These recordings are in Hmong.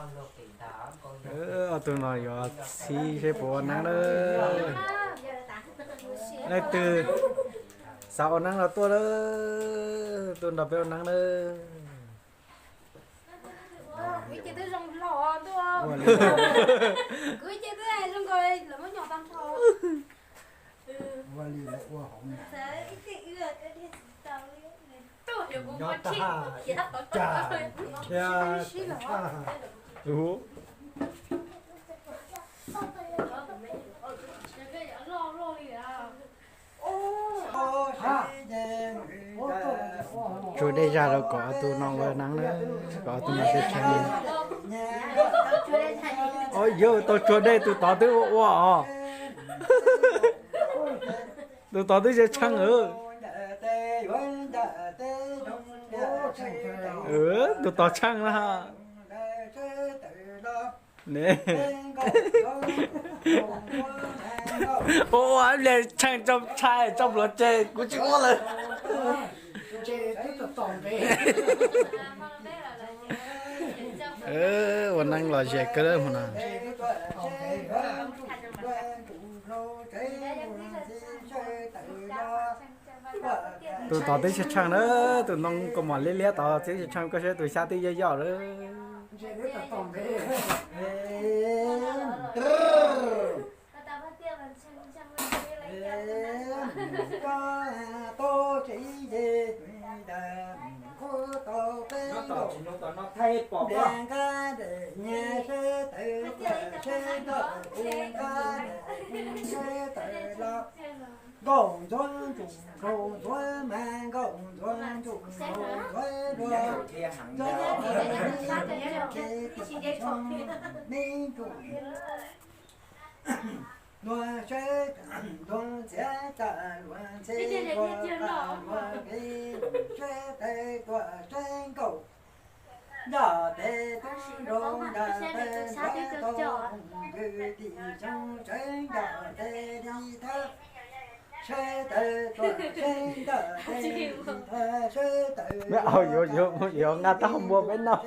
Ob tug no yuav txhib seb puas ua neeb lawm. Leej twg xav ua neeb los tuaj lawm, tuaj nrog peb ua neeb lawm. Tsuag dej zag rau kom ob tug no ua neeb na, kom ob tug no thiaj tshee. Yog tau tsuag dej tus tod twb ua ua os. Tus tod twb tshee. Tus tod tshee na. Ua ua le tshee tso tshai tso pluav tseg kuv tsis ua lawm. Ua neeb los ze kawg hmo no. Tus tod twb tshee tshee na, tus ntoo kaus mom liab liab tod twb tshee tshee, koj saib tus xyab twb yoj yoj lawm. Nkauj ntxuav ntsuj, nkauj ntxuav mas nkauj ntxuav ntsuj, nkauj ntxuav dua, nkauj ntxuav ntsuj, me ntsuj, nua seb ntuag ntxiav tas luag ntxhi ua tas luag peb seb tes tuaj seb nkauj. Nrog tes tub nrog nrog tes nrog tau mus kwv tij xyoo seb nrog tes li thab, seb tes tuaj seb nrog tes li thab, seb tes yuav nqa tau npua peb noj.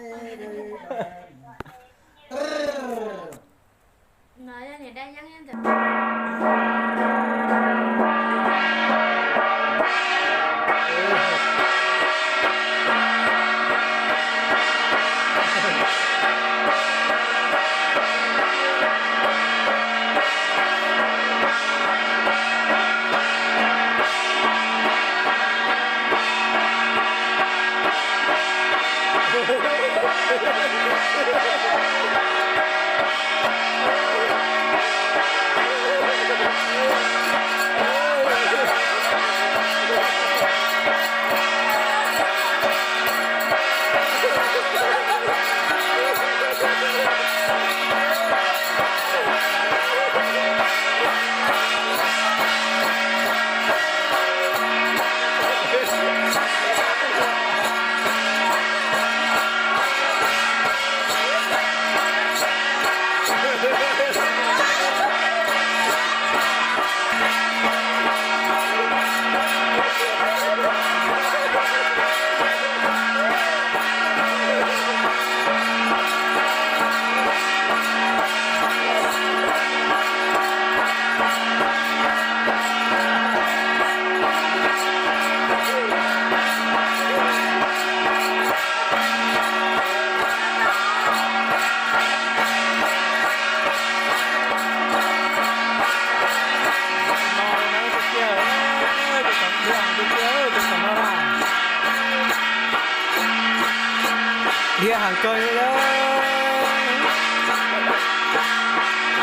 Dhia heev kawg li,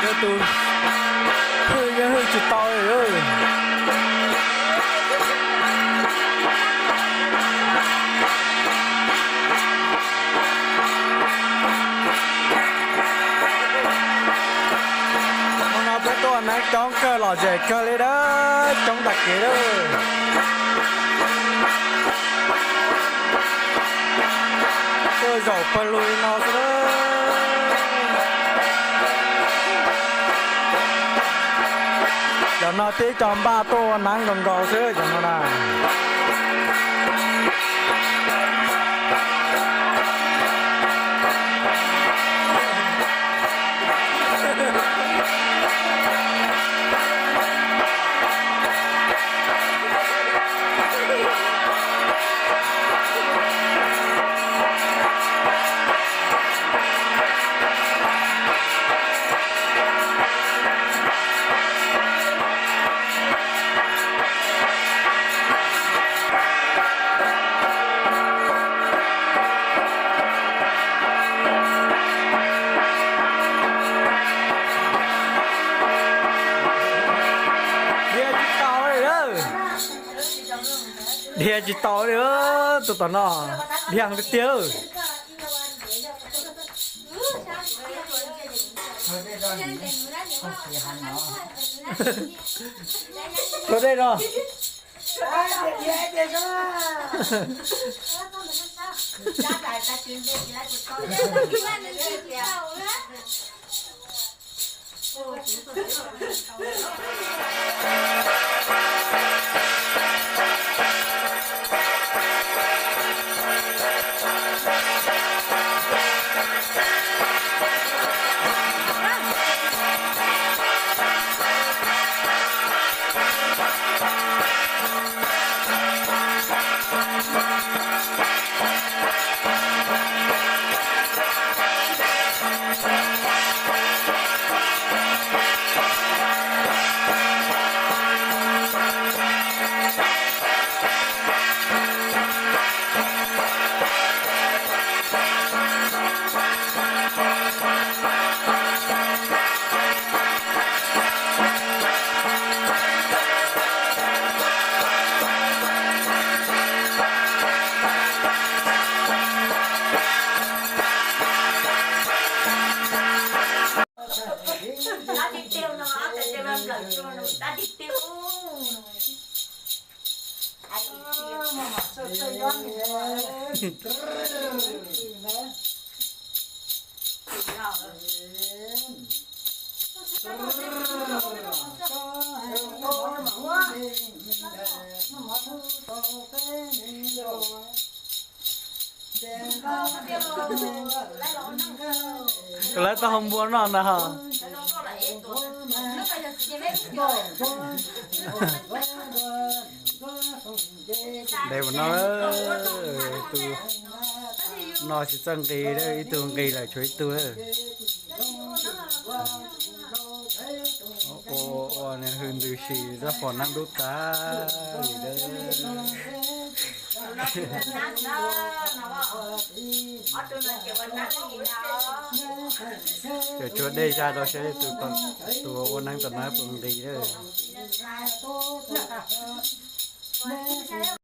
yog tus hwj yeej hwj tsis tau li. Hmo no peb tuaj neeb coob kawg, lom zem kawg li dab, coob tag kev lawm. Tuaj zaum pawg lug li no xwb. Cov no tib co npaj tuaj ua neeb nkaus nkaus xwb cov no na. Dhia tsis tau li, tus tom no, dhia tiag tiag. Tua dej no. Lawv tau hau npua noj ntag. Ntev mus no, tus no tsis txawj nqis, ib tug nqis lawm tshuav ib tug. Ua, ua nws hws ntws si rab phom nab dub tas li. Cov tshuav dej zaj rau saib tus, tus ua neeb tom no puas nqis lawm.